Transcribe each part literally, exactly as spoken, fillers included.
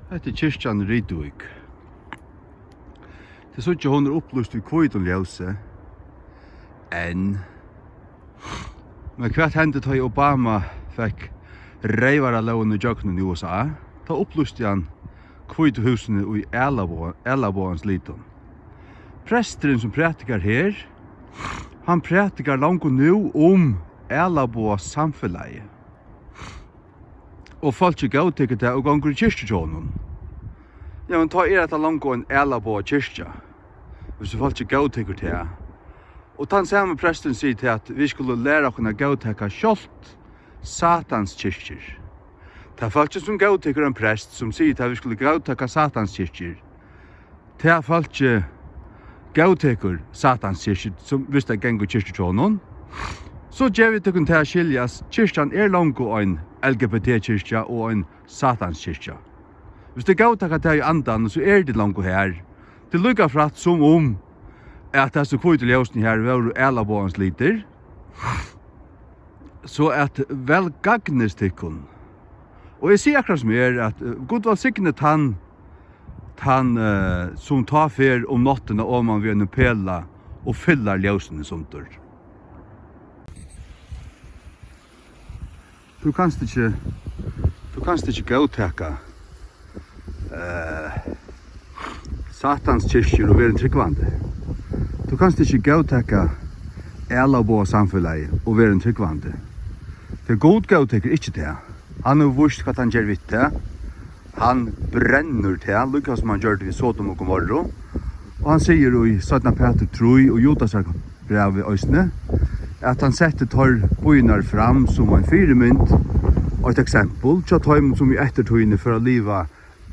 Hetta er kirkjan í Rituvík. Tit síggja, hon er upplýst í hvítum ljósi. Enn. Men hvat hendi, tá ið Obama fekk reyvaralógin ígjøgnum í U S A? Tá upplýsti hann Hvítu húsini í ælaboga-, ælaboganslitum. Presturin, sum prædikar her, hann prædikar longu nú um ælabogasamfelagið. Og fólkið góðtekur tað og gongur í kirkju hjá honum. Ja, men tá er hetta longu ein ælabogakirkja, hvis fólkið góðtekur tað. Og tann sami presturin sigur tað, at vit skulu læra okkum at góðtaka sjálvt Satans kirkjur. Tað fólkið, sum góðtekur ein prest, sum sigur tað, vit skulu góðtaka Satans kirkjur, tað fólkið góðtekur Satans kirkju, sum, hvis tað gongur í kirkju hjá honum, so gevi eg tykkum tað at skilja, at kirkjan er longu ein L G B T-kirkja og ein Satans kirkja. Hvis tit góðtaka tað í andanum, so eru tit longu har. Tað er líka frægt, sum um at hasi hvítu ljósini her vóru ælabogans litir. So at væl gagnist tykkum. Og eg sigi akkurát sum er, at, eh, Gud vælsigni tann, tann, eh, sum tá fer um náttina oman við einum pela og fyllar ljósini sundur. Tú kanst ikki, tú kanst ikki góðtaka, eh, Satans kirkjur og vera ein trúgvandi. Tú kanst ikki góðtaka ælabogasamfelagið og vera ein trúgvandi. Tí Gud góðtekur ikki tað. Hann hevur víst, hvat hann ger við tað. Hann brennur tað, líka sum hann gjørdi við Sodom og Gomorru. Og hann sigur í seinna Pætur trý og Judasar brævi eisini, at hann setti teir býirnar fram sum ein fyrimynd og eitt eksempel hjá teimum, sum í eftirtíðini fóru at liva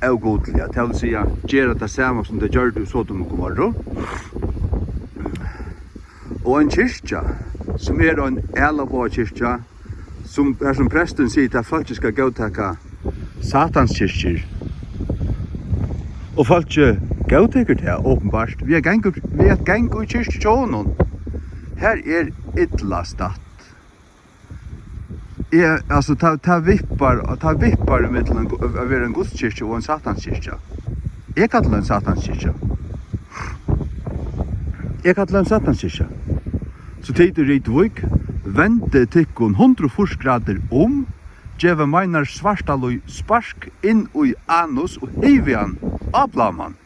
ógudliga, tað vil siga, gera tað sama sum tey gjørdu í Sodom og Gomorru. Og ein kirkja, sum er ein ælabogakirkja, sum, har sum presturin sigur, at fólkið skal góðtaka Satans kirkjur. Og fólkið góðtekur tað, openbart, við at ganga, við at ganga í kirkju hjá honum. Her er illa statt. Eg, altso, tað, tað vippar, tað vippar ímillum ein gu-, at vera ein gudskirkja og ein satanskirkja. Eg kalli tað ein satanskirkja. Eg kalli tað ein satanskirkja. So tit í Rituvík, vendið tykkum hundrað og fýrs gradir um, gevið Meinar Svartalíð spark inn í anus og hivið hann á bláman.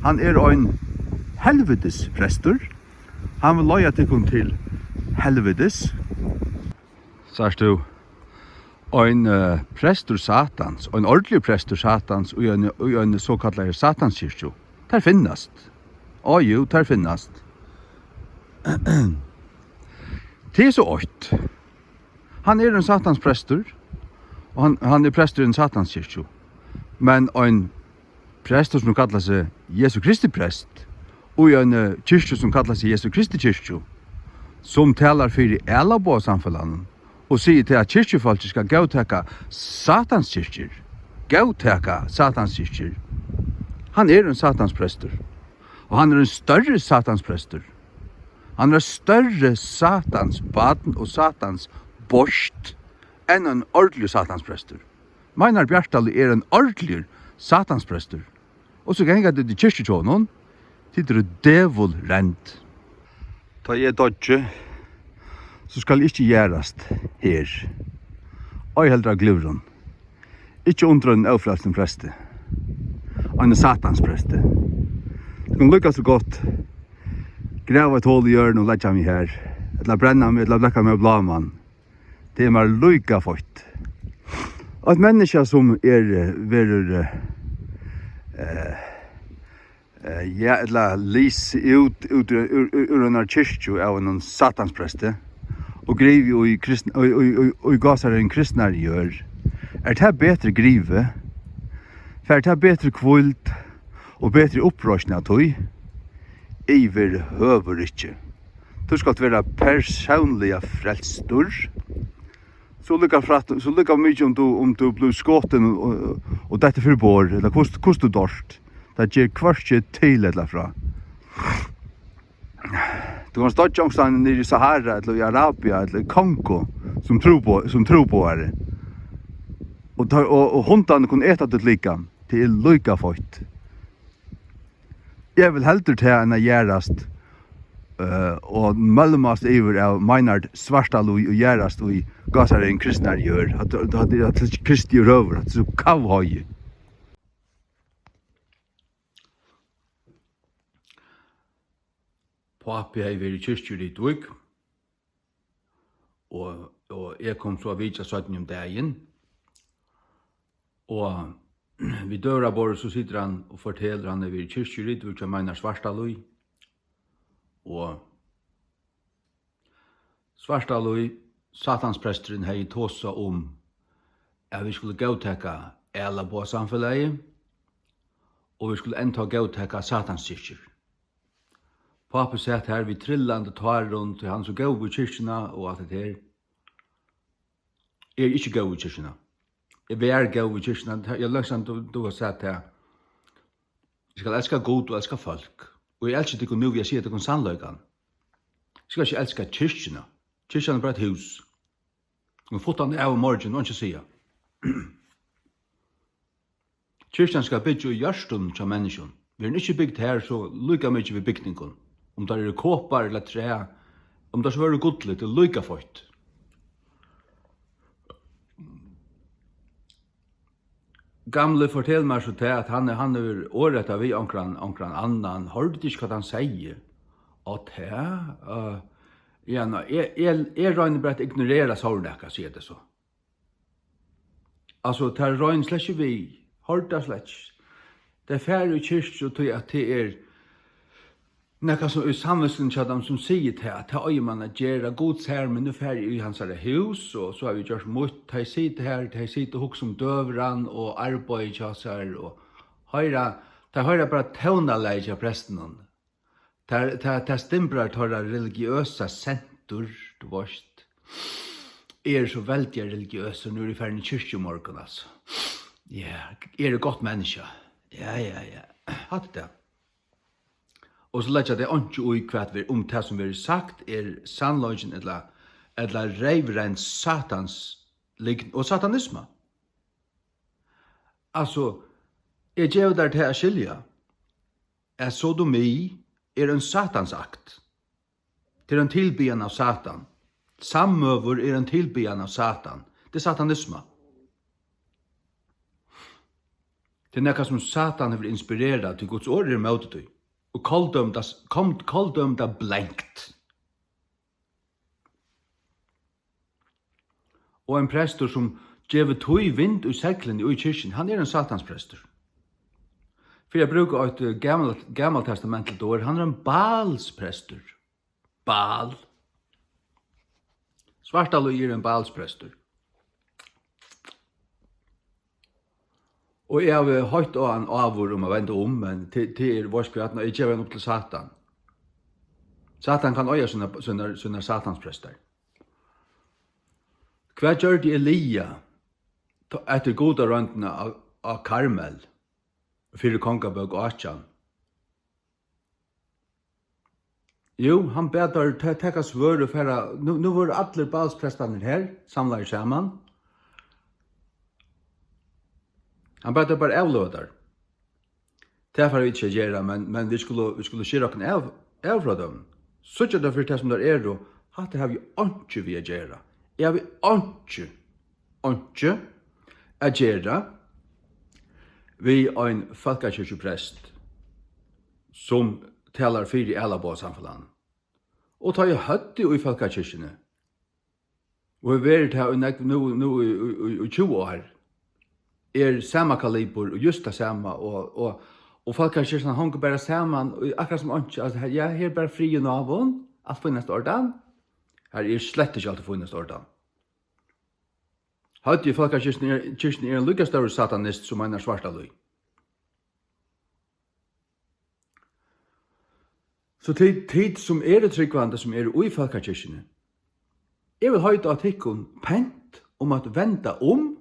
Hann er ein helvitis prestur. Hann vil leiða tykkum til helvitis. Sært tú? Ein, eh, prestur Satans, ein ordiligur prestur Satans í eini, í eini sokallaðari satanskirkju. Tær finnast. Á jú, tær finnast. Tað er so eitt. Hann er ein satans prestur, og hann, hann er prestur í ein satans kirkju. Men ein prestur, sum kallar seg Jesu Kristi prest, og í eini kirkju, sum kallar seg Jesu Kristi kirkju, sum talar fyri ælabogasamfelagnum og sigur til, at kirkjufólkið skal góðtaka satans kirkjur, góðtaka satans kirkjur. Hann er ein satans prestur, og hann er ein størri satans prestur. Hann er størri satans barn og satans beist enn ein ordiligur satans prestur. Meinar Bjartali er ein ordiligur satans prestur. Og so ganga tit í kirkju hjá honum. Tit eru dævulrend. Tá eg doyggi, so skal eg ikki jarðast her. Ei heldur á glyvrum. Ikki undir einum ófrelstum presti. Einum satans presti. Tú kanst líka so gott grava eitt hol í jørðina og leggja meg har. Ella brenna meg, ella blaka meg á bláman. Tað er mær líka feitt. Eitt menniskja sum er, eh, verður, eh, eh, eh, ja, ella lisið út, út úr, úr, úr, úr einari kirkju av einum satanspresti og grivið í kristn-, í, í, í, í gásareygum kristnari jørð. Er tað betri grivið? Fær tað betri hvíld og betri uppreisn av tí? Yvirhøvur ikki. Tú skalt vera persónliga frelstur. So líka frægt, so líka mikið um tú, um tú blívur skotin og, og, og dettur fyri borð, ella hvussu, hvussu tú doyrt. Tað ger hvørki til ella frá. Tú kanst doyggja onkustaðni niðri í Sahara, ella í Arabia, ella í Kongo, sum trúbo-, sum trúboðari. Og, tá, og, og hundarnir kunnu eta títt likam. Tað er líka feitt. Eg vil heldur tað enn at jarðast, eh, og mølmast yvir av Meinhard Svartalíð og jarðast í Gásareygum kristnari jørð. At, at, at, at Kristi røður, at so kavhøgi. Pápi hevði verið í kirkju í Rituvík, og, og eg kom so at vitja seinni um dagin. Og við døgurðaborðið so situr hann og fortelur, hann hevur verið í kirkju í Rituvík hjá Meinhard Svartalíð. Og Svartalíð, satanspresturin, hevði tosað um, at vit skulu góðtaka ælabogasamfelagið, og vit skulu enntá góðtaka satanskirkjur. Pápi sat har við trillandi tárum, tí hann er so góður við kirkjuna og alt hetta her. Eg eri ikki góður við kirkjuna. Eg var góður við kirkjuna. Eg langt síðan, tú, tú hevur sagt tað. Eg skal elska Gud og elska fólk. Og eg elski tykkum nú við at siga tykkum sannleikan. Eg skal ikki elska kirkjuna. Kirkjan er bara eitt hús. Hon er fittan av í morgin, einki at siga. Kirkjan skal byggja í hjørtum hjá menniskjum. Verður hon ikki bygd har, so líka mikið við bygningum. Um tær eru kopar ella træ, um tær so vóru gullig, tað er líka feitt. Gamli fortelur mær so tað, at hann, hann hevur orðrætt við onkran, onkran annan. Hoyrdi ikki, hvat hann segði. Og tað, øh, ja, ná, eg, eg, eg royni bara at ignorera sovorðið nakað, sigur tað so. Altso, tað roynir slett ikki við. Hoyrdi tað slett ikki. Tað fara í kirkju, tí at tað er nakað sum í samvitskuni hjá teimum sum sigur tað, at tað eigur mann at gera. Gud sær meg, nú fari eg í hansara hús, og so havi eg gjørt mítt. Tey sita har, tey sita og hugsa um døgurðan og arbeiðið hjá sær, og hoyra, tey hoyra bara tónalagið hjá prestinum. Tað, tað, tað stimbrar teirra religiøsa sentur, tú veist. Eg eri so veldiga religiøsur, nú eri eg farin í kirkju í morgun, altso. Ja, eg eri gott menniskja. Ja, ja, ja. Hatta er tað. Og so leggja tey einki í, hvat ver-, um tað, sum verður sagt, er sannleikin ella, ella reyvrein Satans lygn og satanisma. Altso, eg gevi tær tað at skilja, at sodomi er ein Satans akt. Tað er ein tilbiðan av Satan. Samøvur er ein tilbiðan av Satan. Tað er satanisma. Tað er nakað, sum Satan hevur inspirerað, tí Guds orð er ímóti tí. Og koldømda, kom-, koldømda blankt. Og ein prestur, sum gevur tí vind í seglini í kirkjuni, hann er ein satansprestur. Fyri at brúka eitt, eh, gamalt, gamaltestamentligt orð, hann er ein Baalsprestur. Baal. Svartalíð er ein Baalsprestur. Og eg havi heitt á hann áður um at venda um, men til, til er, veitst hvat, eg gevi hann upp til Satan. Satan kann eiga sínar, sínar, sínar satansprestar. Hvat gjørdi Elia tá, eftir gudaroyndina á, á Karmel, fyri Kongabók átjan? Jú, hann bað teir ta-, taka svørð og fara, nú, nú vóru allir Baalsprestarnir her, samlaðir saman. Hann bað teir bara avlíva teir. Tað fara vit ikki at gera, men, men vit skulu, vit skulu skera okkum av, av frá teimum. Síggja teir fyri tað, sum teir eru, hatta havi eg einki við at gera. Eg havi einki, einki at gera við ein fólkakirkjuprest, sum talar fyri ælabogasamfelagnum. Og tá ið høvdið í fólkakirkjuni, og hevur verið tað í nógv, nú, nú í, í, í, í tjúgu ár, er sama kalibur og júst tað sama, og, og, og fólkakirkjan hongur bara saman, og akkurát sum einki, altso, her, ja, her er bara friður og náði, alt fínasta ordan. Her er slett ikki alt fínasta ordan. Høvdið í fólkakirkjuni er, kirkjuni er ein líka stórur satanist sum Einar Svartalíð. So tit, tit sum eru trúgvandi, sum eru í fólkakirkjuni, eg vil heita á tykkum pent um at venda um,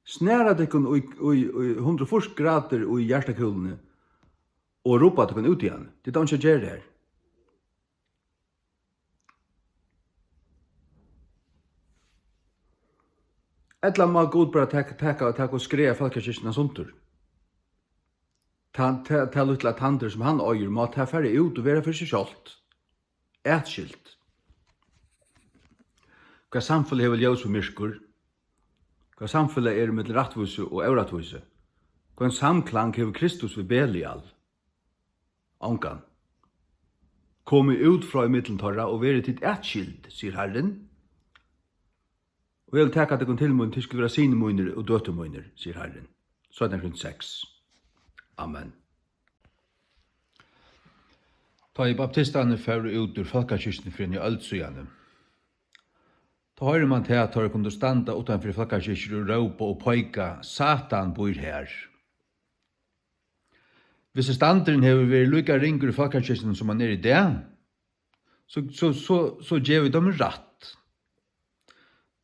snara tykkum í, í, í hundrað og fýrs gradir í hjartakúluni og rubba tykkum út hiðani. Tit hava einki at gera her. Ella má Gud bara taka, taka, taka og skræða fólkakirkjuna sundur? Tað, tað, tað lítla tandrið, sum hann eigur, má tað fara út og vera fyri seg sjálvt, atskilt. Hvat samfelag hevur ljós og myrkur? Hvat samfelag er millum rættvísu og órættvísu? Hvønn samklang hevur Kristus við Belial? Ongan. Komið út frá ímillum teirra og verið tit atskild, sigur Harrin. Og eg vil taka tykkum til mín, tit skulu vera synir mínir og døtur mínar, sigur Harrin. Seinna Korint seks. Amen. Tá ið baptistarnir fóru út úr fólkakirkjuni fyri eini øld síðani, tá hoyrir mann tað, at teir kundu standa uttan fyri fólkakirkjur og rópa og peika: Satan býr her. Hvis standurin hevur verið líka ringur í fólkakirkjuni, sum hann er í dag, so, so, so, so gevi eg teimum rætt.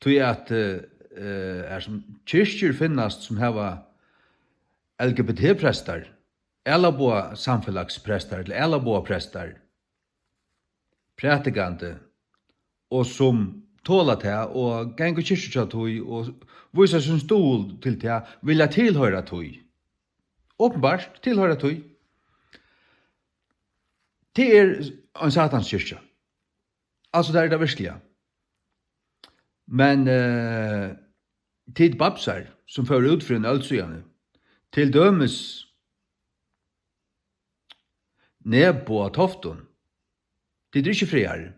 Tí at, eh, eh, har sum kirkjur finnast sum hava L G B T-prestar, ælabogasamfelagsprestar, ella ælabogaprestar, prædikandi, og sum tola tað og ganga í kirkju hjá tí og vísa sín stuðul til tað, vilja tilhoyra tí. Openbart tilhoyra tí. Tað er ein Satans kirkja. Altso, tað er tað virkliga. Men, eh, tit babsar, sum fóru út fyri eini øld síðani, til dømis Nebo á Toftum, tit eru ikki frægari.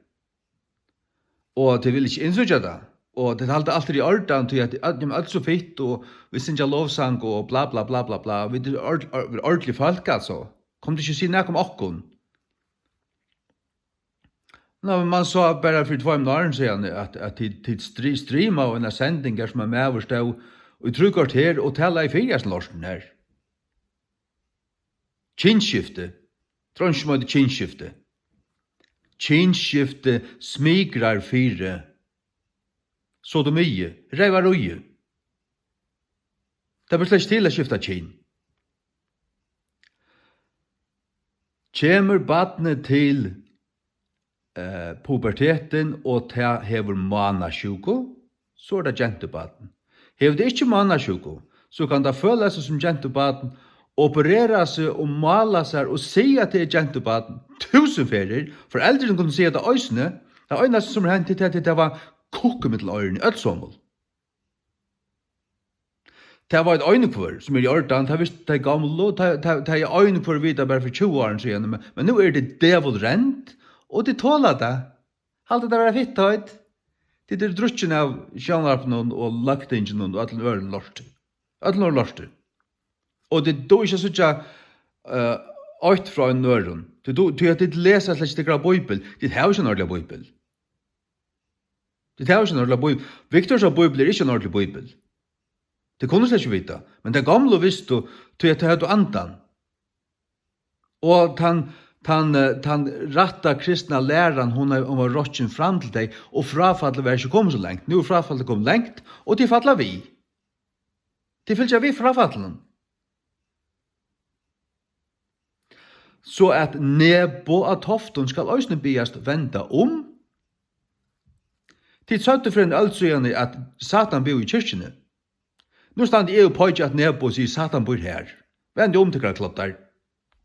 Og tit vilja ikki innsíggja tað. Og tit halda, alt er í ordan, tí at øll, øll so fitt, og vit syngja lovsang, og bla, bla, bla, bla, bla. Vit eru ord-, or-, ordentlige fólk, altso. Kom tit ikki og sig nakað um okkum. Ná, men mann sá bara fyri tveimum árum síðan, at, at tit, tit stri-, streamaðu eina sending, har sum ein maður stóð í trý korter og talaði fyri hesum lortin her. Kynsskifti. Dreingir, sum eitur kynsskifti. Kynsskifti smikrar fyri sodomi, reyvarí. Tað ber slett ikki til at skifta kyn. Kemur barnið til, eh, pubertetin og tað hevur mánasjúku, so er tað gentubarn. Hevur tað ikki mánasjúku, so kann tað føla seg sum gentubarn, operera seg og mála sær og siga, at tað er gentubarn, túsund ferðir. Foreldrini kunnu siga tað eisini. Tað einasta, sum er hent, er, at tað var kukk ímillum oyruni, øll somul. Tað veit ein og hvør, sum er í ordan, tað vistu tey gomlu, tað, tað, tað er ein og hvør vita bara fyri tjúgu árum síðan, men, men nú eru tey dævulrend, og tey tola tað. Halda tað vera fitt, tað. Tit eru drukkin av sjónvarpinum og løgtinginum og øllum øðrum lorti. Øllum øðrum lorti. Og tit duga ikki at síggja, eh, eitt frá einum øðrum. Tit du-, tí at tit lesa slett ikki tykkara bíbel. Tit hava ikki ein ordiligan bíbel. Tit hava ikki ein ordiligan bíbel. Viktorsa bíbel er ikki ein ordiligur bíbel. Tey kunnu slett ikki vita. Men tey gomlu vistu, tí at tey høvdu andan. Og tann, tann, eh, tann rætta kristna læran, hon er, hon var rokkin fram til tey, og fráfallið var ikki komið so langt. Nú er fráfallið komið langt, og tey falla við. Tey fylgja við fráfallinum. So at Nebo á Toftum skal eisini biðjast venda um. Tit søgdu fyri eini øld síðani, at Satan búði í kirkjuni. Nú standi eg og peiki at Nebo og sigi: Satan býr her. Vendið um, tykkara kloddar.